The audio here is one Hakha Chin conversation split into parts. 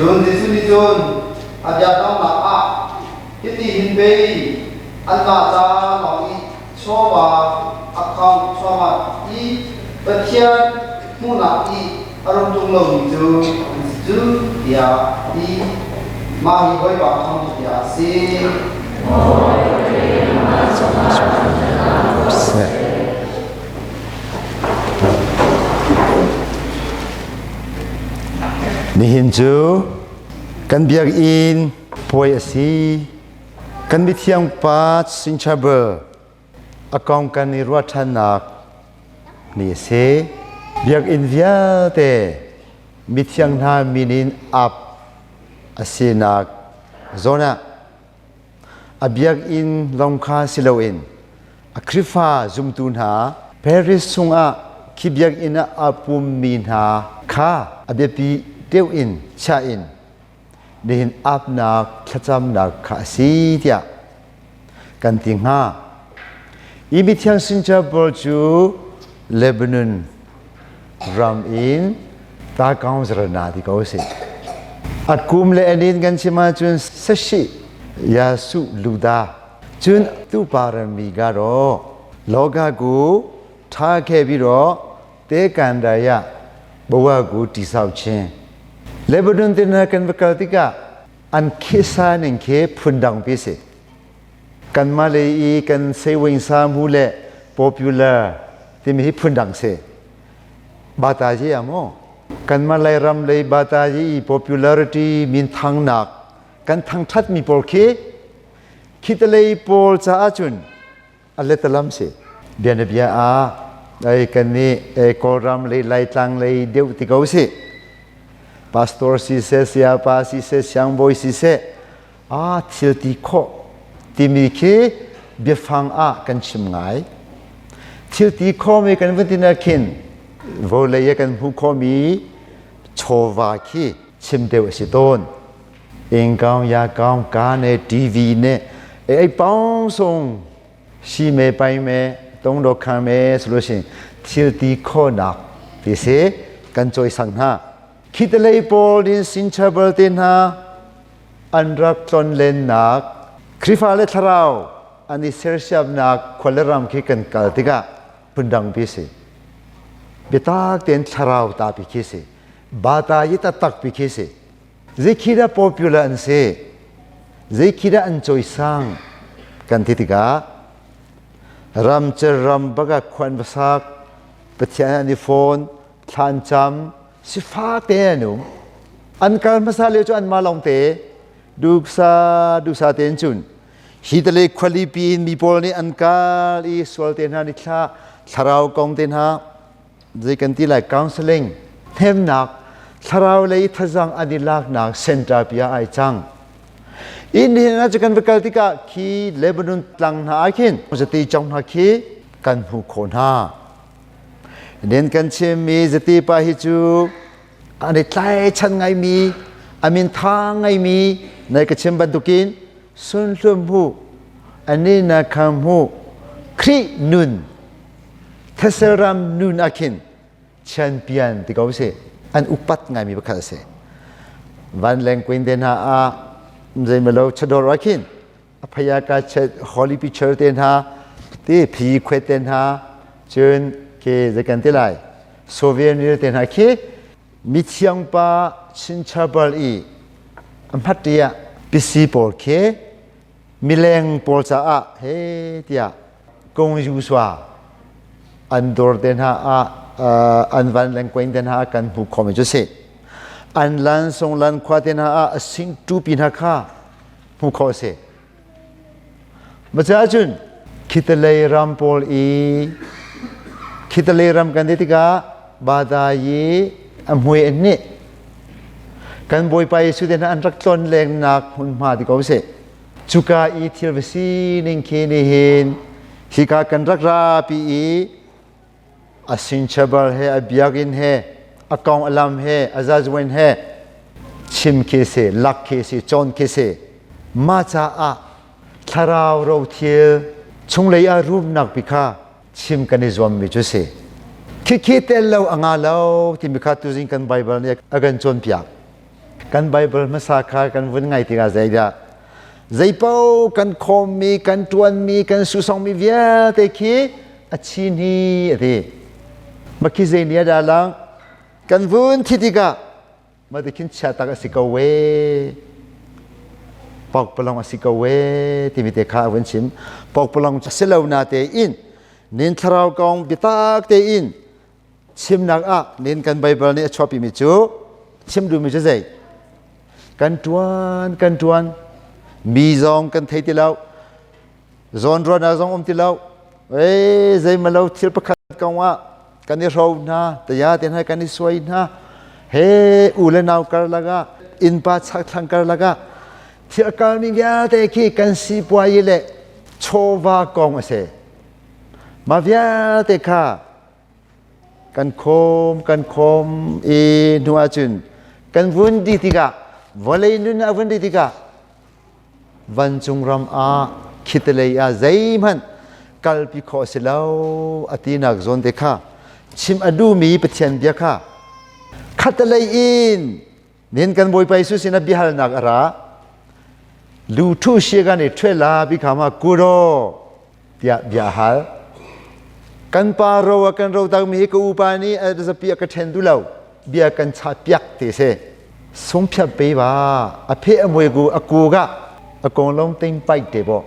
Cun Jesuh nih cun a bia donghnak ah, Hiti hin pei anmah ca lawng i chawva a khong thluahmah i Pathian hmuhnak i a rum ṭung lomi cu an si cu, tiah a ti. Mah hi Bawipa thawngṭha bia a si. Nihin cu kan biakinn puai a si. Kan mithiang pa Sinchabel a kong kan i ruah ṭhannak ni a si. Biakinn vialte mithiang hna min in ap a sinak zawn ah a biakinn lawng kha si loin a Khrihfa zumtu hna Paris chungah khi biakinn ah aa pummi hna kha a biapi deuh in chiah in nihin apnak thlacamnak kha a si tiah kan ti hnga. Hi mithiang Singapore cu Lebanon ram in Takaung Zarana ti ko si. A kum le anin kan chim ahcun Sashi Yasu Luda cun tu parami ga ro loga gu tha khe bi ro te kan da ya bawa gu ti sau chin Lebanon tin na kan va kal tikah an khisa ning khi phundang pi si. Kanmah lei i kan saving sa mu le popular timi hi phundang si. Bata ji a mu. Kanmah Lairam lei bata ji i popularity min thangnak kan thangthat mi pawl khi khitalei pawl caah cun a letalam si. Bianabia ah ai kan nih Kawlram lei Laitlang lei deuh ti ko si. Pastor si seh, sayapa si seh, siangbawi si seh, a thil ti khawh timi khi biafang ah kan chim ngai. Thil ti khawmi kan vun ti khin vawlei ah kan hmuh khawmi chawva khi chim deuh a si tawn. Ingkaung yakaung ka ne TV ne ei paung sung si me pai me tong do kha me solution thil ti khawnak ti si kan cawisang hna. Khitalei pawl din sinchabal te hna an rak tlonlennak Khrihfa le thlarau an i sersiamnak khua le ram khi kan kal tikah phundang pi si. Biatak tein thlarau ta pi khi si. Bata yi taktak pi khi si. Zei khi dah popular an si? Zei khi dah an cawisang? Kan ti tikah ram cer ram baka khuan vasak Pathian an i fawn thlan cam sifak te an um an kal hmasa lio cu anmah lawng te duksa duksa tein cun hi tale khualipi in mi pawl nih an kal i sual te hna ni thla thlarau kong te hna zei kan ti lai counseling hnemnak thlarau lei thazang an i laknak center pia ai cang in hin na kan va kal tikah khi Lebanon tlang hna ah khin zati chong hna khi kan hmu khawh hna Den kan chimmi zati pa hi cu an i tlaichan ngaimi a min tha ngaimi nai ka chim bantukin sunhlum hu ani na kham hu Khrih nun Thesel ram nun ah khin champion ti ko si an upat ngaimi pakhat a si van leng queen te hna ah zeimalo chador ah khin a phaya ka chet holy picture te hna ti phi khwe te hna cun ke zei kan ti lai souvenir te hna khi mithiang pa chinchabal i a hmat pisi pawl khi mileng pawl caah he tiah kong yu swa an dor te hna ah an van lengkuain te hna ah kan hmu khomi cu si an lan song lan khua te hna ah a sing tu pi hna kha hmuh khawh a si. Maca cun khitalei ram pawl i khitalei ram kan ti tikah badayi a hmui an nih kan Bawipa Jesuh te hna an rak tlon lengnak hmunhma ti ko sih. Cuka i thil va sining khi nihin hika kan rak rapi i a sinchabar he a biakinn he a kong alam he a zazuan he chim khi si lak khi si cawn khi si mah caah thlarau rothil chunglei ah rumnak pi kha chim kan i zuammi cu si khikhi tel lo a nga lo timi kha tuzing kan Bible nih a kan cawnpiak. Kan Bible hmasa kha kan vun ngai tikah zeidah zeipaoh kan khawmmi, kan ṭuanmi, kan susongmi vialte khi a chin hi a ti. Makhi zei nih a dah lang? Kan vun thi tikah mah ti khin chia tak a si ko we. Pokpalong a si ko we timi te kha a vun chim. Pokpalong a si lo na tein nin thlarau kong biatak tein chimnak ah nin kan Bible nih a chuahpimi cu chim duhmi cu zei? Kan ṭuan, kan ṭuan. Mi zong kan thei ti lo. Zawnruahnak zong um ti lo. Ei, zeimalo thil pakhat kong ah kan i hro hna, taya te hna kan i suai hna. He u le nau karlak ah, innpa chakthlang karlak ah thil kalmi vialte khi kan sipuayi le chawva kong a si. Mah vialte kha kan khawm kan khawm i hnu ahcun kan vun di tikah vawlei nun a vun di tikah vancung ram ah khitalei ah zeihmanh kalpi khawh a si lo a tinak zawn te kha chim a duhmi Pathian bia kha khatalei in Nin kan Bawipa Jesuh sin ah biahalnak a ra. Lu thu she kan i thwe la bi kha ma kuro tiah bia hal. Kan pa ro a kan ro tak mi hi ka upa nih a zapi a ka then du lo. Bia kan cha piak te se. Sung phiat pe ba a phe a mui gu a ku ga a kong long ting pai te bo.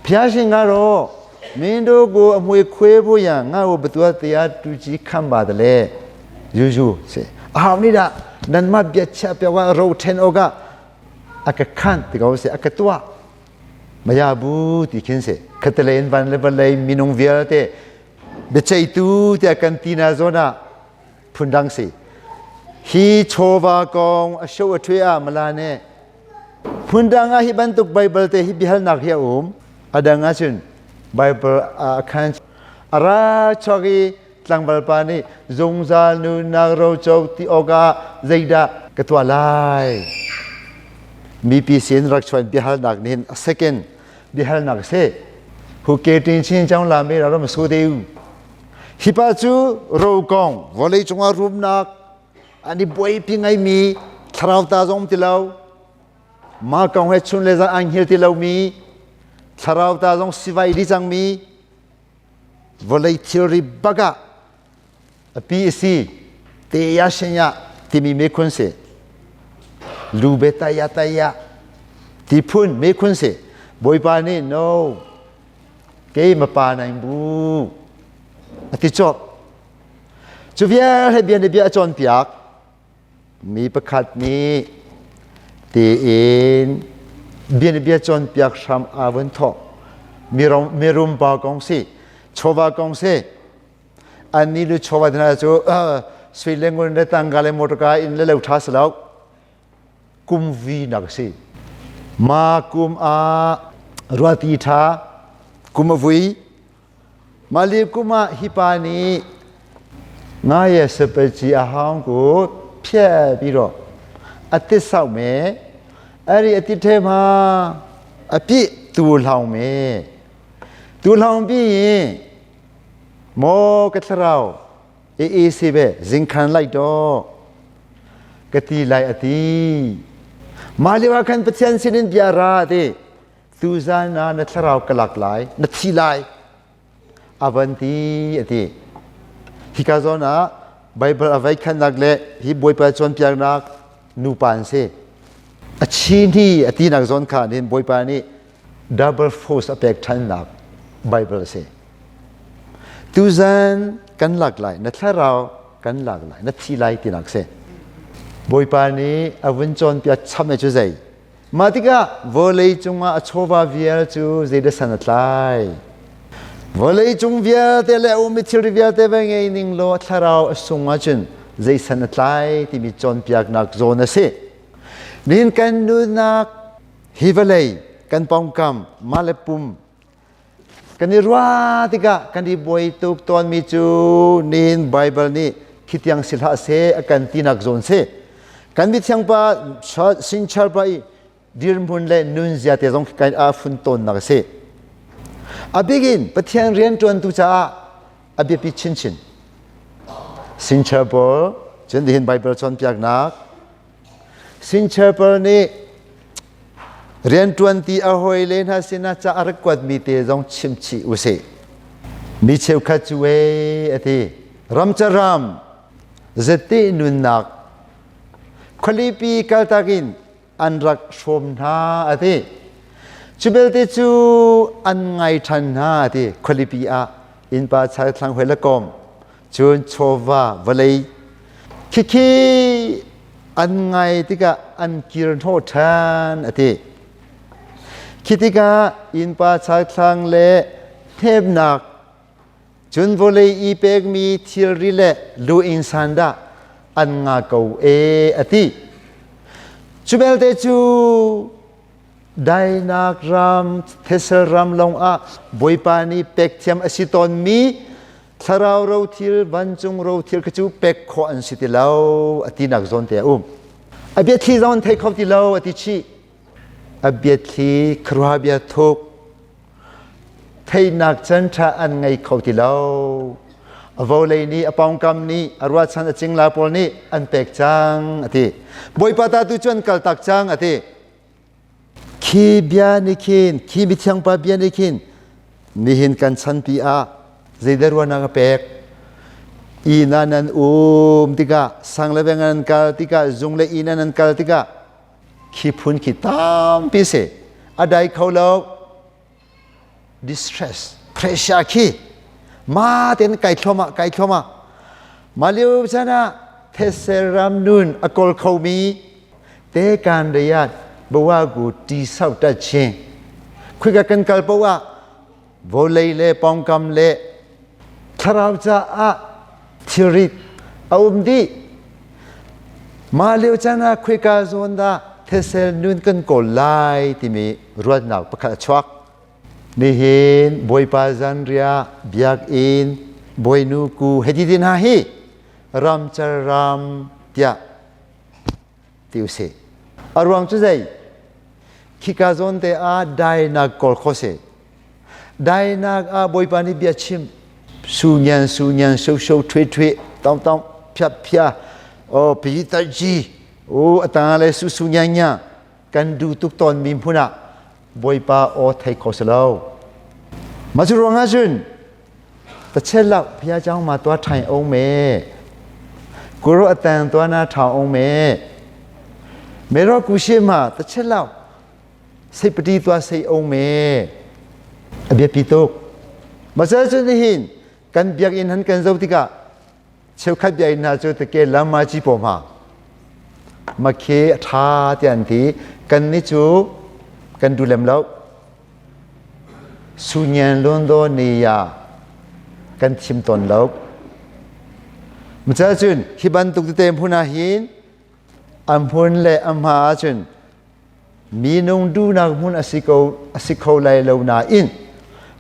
Phia shin ga ro min do gu a mui khwe bu ya nga wo batua tia tu chi kham ba de le yu yu se a hau ni da nan ma bia chia pe wa ro then o ga a ka khan ti ko se a ka tua maya bu ti khin se khatalen van le valei minung vialte biacheitu tiah kan ti na zawn ah phundang si hi chawva kong a sho a thwe ah mala ne Phundang ah hi bantuk Baibal te hi biahalnak hi a um. A dang ahcun Baibal ah khan a ra chuak i tlangval pa nih zungzal nunnak roco ti awkah zeidah ka tuah lai? Mipi sin rak chuan biahalnak nih hin a second biahalnak a si. Hu ke tin chin chang la me ra ram su deu. Hi pa cu ro kong vawlei cungah rumnak an i buaipi ngaimi thlarau ta zong ti lo mah kong he chun le zan an hngil ti lomi thlarau ta zong sivai di cangmi vawlei thilri bak ah a pi a si te ya shin ya timi mekhun si lu be ta ya ta ya ti phun mekhun si bawipa nih no kei ma pa nain bu a ti cawk Cu vialte bia nih bia a cawnpiak. Mi pakhat nih tiin bia nih bia cawnpiak hram aa vun thawk. Mirum pa kong si, chawva kong si. Annih lu chawva hna cu sui le ngun le tangka le motorka in le lo ṭha si lo. Kum vi nak si. Ma kum ah ruati ṭha kum a vui Mah lio kum ah hi pa nih nga ye sapaci a haung ku phia pi ro a ti sau me ari a ti the ma a pi tu hlau me tu hlau pi mo ka thlarau e e si be zingkhan lai do ka ti lai a ti mah lio ah khan Pathian sinin bia ra ti Tuzan ah na thlarau ka lak lai, na thi lai. A van ti a ti. Hika zawn ah Bible a vai khannak le hi Bawipa cawnpiaknak nupa an si. A chin hi a tinak zawn kha nin Bawipa nih double force a pek ṭhannak Bible a si. Tuzan kan lak lai, na thlarau kan lak lai, na thi lai tinak si. Bawipa nih a vun cawnpiak cham e cu zei? Mah tikah vawlei cungah a chawva vial cu zeidah san a tlai? Vawlei cung vialte le a ummi thilri vialte va ngei ning law a thlarau a sung ahcun zei san a tlai timi cawnpiaknak zawn a si. Nihin kan nunnak hi vawlei kan pawngkam mah le pum Kan i ruah tikah kan i buai tuk tawnmi cu nihin Baibal nih khitiang si hlah seh a kan tinak zawn si. Kan mithiang pa Sinchar pa i dirhmun le nunzia te zong kan a fun tawnnak a si. A bikin Pathian rianṭuantu caah a biapi chinchin. Sinchar pawl cun nihin Baibal cawnpiaknak. Sin Chapel nih rianṭuanti a hawile hna sinah ca a rak kuatmi te zong chim chih usih. Mi cheukhat cu ee a ti. Ramcaram zete nunnak khualipi kaltak in an rak hrawm hna a ti. Cu belte cu an ngai ṭhan hna a ti. Khualipi ah innpa thlang hoi le kom cun chawva vawlei khikhi an ngai tikah an kir hnawh ṭhan a ti. Khi tikah innpa thlang le hnemnak cun vawlei i pekmi thilri le lu inn san dah an nga ko e a ti. Cu belte cu dainak ram thesel ram lawng ah Bawipa nih pek thiam a si tawnmi thlarau rothil vancung rothil kha cu pek khawh an si ti lo a tinak zawn te a um. A biathli zong an thei kho ti lo a ti chih. A biathli khuaruah bia thuk theihnak can ṭha an ngei kho ti lo. A vawlei nih a pawngkam nih a ruahchan a cingla pawl nih an pek cang a ti. Bawipa ta tu cu an kaltak cang a ti. Khi bia nih khin, khi mithiang pa bia nih khin nihin kan chanpi ah zeidah ruahnak a pek? Inn ah nan um tikah, sang le veng ah nan kal tikah, zung le inn ah nan kal tikah khi phun khi tampi si. A dai kho lo. Distress, pressure khi ma ten kai thluahmah, kai thluahmah. Mah lio chan ah thetse ram nun a kawl khomi te kan reyat bawa gu ti sau ta chin. Khuika kan kal poah ah vawlei le pawngkam le thlarau caah thilrit a um dih. Mah lio chan ah khuika zawn dah thesel nun kan kawl lai timi ruatnak pakhat a chuak. Nihin Bawipa zanriah biakinn Bawinu ku heti ti hna hi ramcar ram tiah ti usih. A ruang cu zei? Khika zawn te ah dainak kawl kho si. Dainak ah Bawipa nih bia chim. Su nyan su nyan sho sho thwe thwe tong tong phia phia o pi tai ji o atang le su su nya nya kan duh tuk tawnmi hmun ah Bawipa aw thei kho si lo. Mah cu ruang ah cun tachel lo phia chang ma tua ṭhai ong me kuro atang tua na ṭha ong me mero ku she ma tachel lo sei pati tua sei ong me a biapi tuk. Mah cun nihin kan biakinn han kan zoh tikah cheukhat biakinn hna cu teke lam ci paw hma makhe a ṭha tiah an ti. Kan nih cu kan duh lem lo. Sunyan londo ni ya kan thim tawn lo. Maca cun hi bantuk tete hmun ah hin a hmun le a hma ahcun minung duhnak hmun a si ko a si kho lai lo nain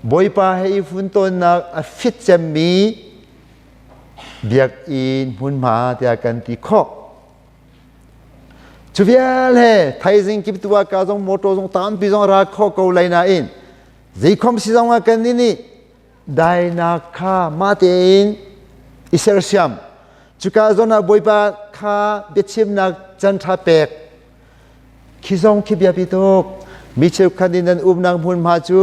Bawipa he i funtawnnak a fit cemmi biakinn hmunhma tiah kan ti khawh. Cu vial he thaizing kip tu ah ka zong motor zong tampi zong ra kho ko lai nain zeikhom si zong ah kan nih dainak kha mah tein i sersiam cuka zawn ah Bawipa kha biachimnak can ṭha pek khi zong khi biapi tuk. Mi cheukhat in nan umnak hmunhma cu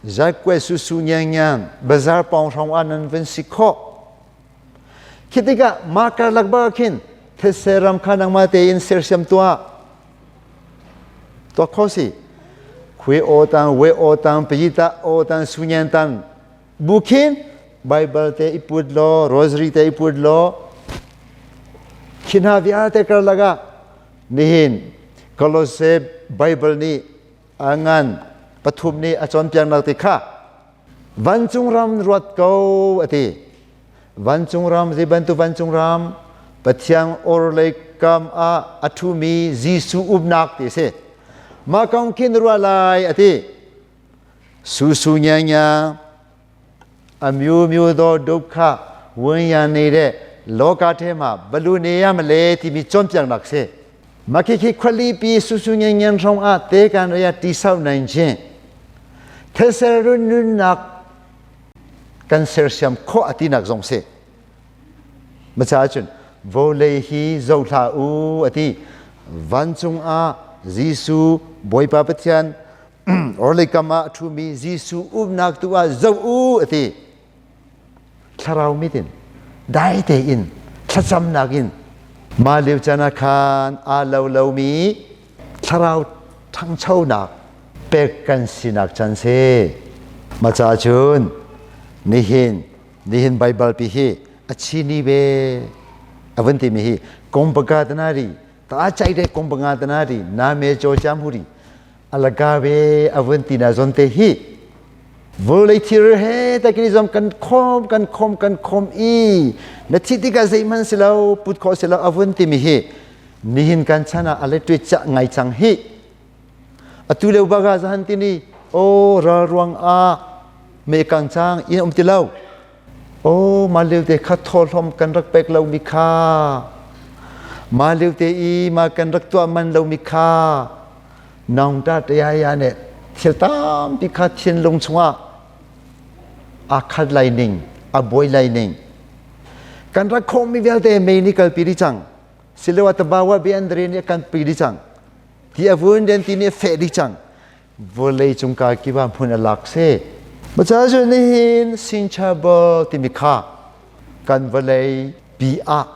Zaikwe susu ngiangngiang bazar pawng hrawng ah nan van si khawh. Khi tikah mah karlak bak khin thetse ram kha nangmah tein sersiam tuah. Tuah kho si. Khui aw tang, we aw tang, payita aw tang, sunyan tang. Bu khin Bible te i put law, rosary te i put law, khi hna vialte karlak ah nihin Kolose Bible nih a ngan pathum nih a cawnpiaknak ti kha vancung ram ruat ko a ti. Vancung ram zei bantuk vancung ram? Pathian orlei kam ah a ṭhumi Jesuh umnak ti a si. Mah kong khin ruah lai a ti. Su su nya nya အမျိုးမျိုးသောဒုက္ခဝန်းရံနေတဲ့လောကထဲမှာဘလူနေရမလဲတီမီကျွမ်းပြန်ပါစေမခိခိခွလီပီဆူဆူညံညံဆောင်အတေကန်ရတိဆောက်နိုင်ခြင်းသေဆရုနုနကန်ဆယ်ရှမ်ခောအတိနက်ဇုံစေမချာချွန်ဗိုလေဟီဇောလာဦးအတိ Vancung ah Jesuh Bawipa Pathian orhlei kam ah a ṭhumi Jesuh umnak tu ah zoh u a ti. Thlarau mit in dai tein thlacamnak in mah lio caan ah khan aa lo lomi thlarau ṭhangchonak pek kan sinak can si. Mah caah cun nihin nihin Baibal pi hi a chini ve a vun timi hi kong panga tanari ta chai de kong panga tanari na me cho cham huri alaga ve a vun ti na zon te hi vawlei thil he ta kini zong kan khom kan khom kan khom i na thi tikah zeihmanh si lo put khawh si lo a vun timi hi nihin kan chan ah ale tuit cha ngai cang hi. Atu lio baga zahan tini o ral ruang ah me kang chang in um ti lo. O ma leu te kha thaw hlom kan rak pek lo mi kha, ma leu te i ma kan rak tuah man lo mi kha, nong ta te ya ya ne thil tampi kha thinlung chungah a khat lai ning, a buai lai ning, kan rak khawh mi vialte mei ni kalpi di cang siloah tabawa bi andre nih kan pi di cang ti a vun den ti nih feh di cang, vawlei cung ka kiba hmun a lak se. Maca cu nihin sinchabal timi kha kan vawlei pi ah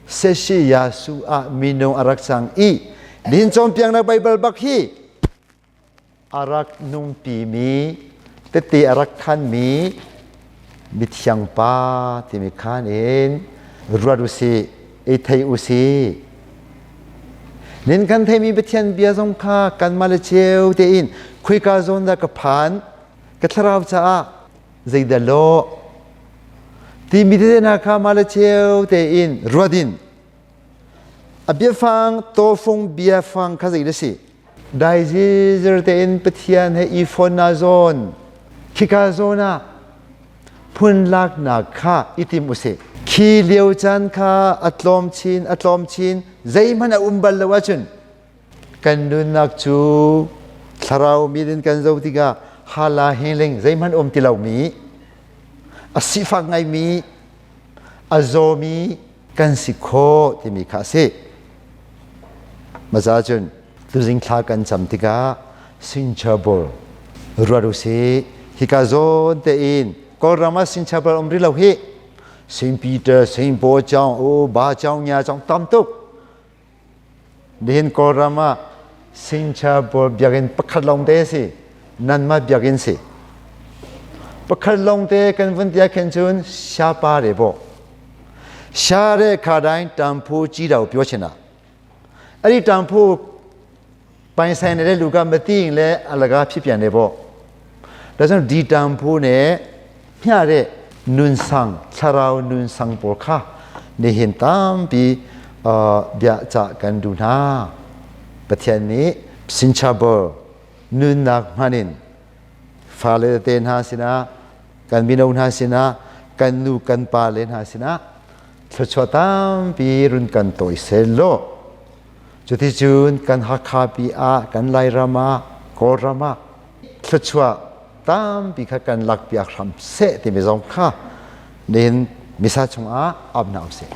seshi yasu ah minung a rak cang i nihin cawnpiaknak Baibal bak hi a rak nungpimi, tete a rak khanmi mithiang pa timi khan in ruat usih, i thei usih. Nin kan theimi Pathian bia zong kha kanmah le cio tein khuika zawn dah ka phan, ka thlarau caah zeidah lawh timi tete hna kha mah le cio tein ruat in a biafang tawfung biafang kha zei na si dai zizir tein Pathian he i fon na zawn khika zawn ah phun laknak kha i tim usih. Khi lio caan kha a tlawm chin a tlawm chin, zeihmanh a um bal lo ahcun kan nunnak cu thlarau mi in kan zoh tikah hala heling zeihmanh um ti lomi, a sifak ngaimi, a zawmi kan si khawh timi kha a si. Maza cun tuzing thla kan cam tikah Singapore ruat usih. Hika zawn tein Kawlram ah Singapore um rih lo hi. St. Peter, St. Paul chaung, o ba chaung nya chaung tam tuk. Nihin Kawlram ah Singapore biakinn pakhat lawng te si. Nanmah biakinn si. Pakhat lawng te kan vun tia khen cun siapa re bo. ရှားတဲ့ခါတိုင်းတန်ဖိုးကြီးတာကိုပြောချင်တာအဲ့ဒီတန်ဖိုးပိုင်ဆိုင်နေတဲ့လူကမသိရင်လည်းအလကားဖြစ်ပြန်တယ်ပေါ့ဒါကြောင့်ဒီတန်ဖိုးနဲ့မျှတဲ့နွန်ဆောင်ချရာနွန်ဆောင်ပေါ်ခါနေဟင်တမ်ပီအာဗျာချကန်ဒူနာပထယနီစင်ချဘောနွန်နာမနင် fale te hna sinah kan mino hna sinah kan nu kan pa le hna sinah thluachuah tampi run kan tawi sel law cuticun kan Hakha pi ah kan Lairam ah Kawlram ah thluachuah tampi kha kan lakpiak hram seh timi zong kha nihin misa chungah ap hna usih.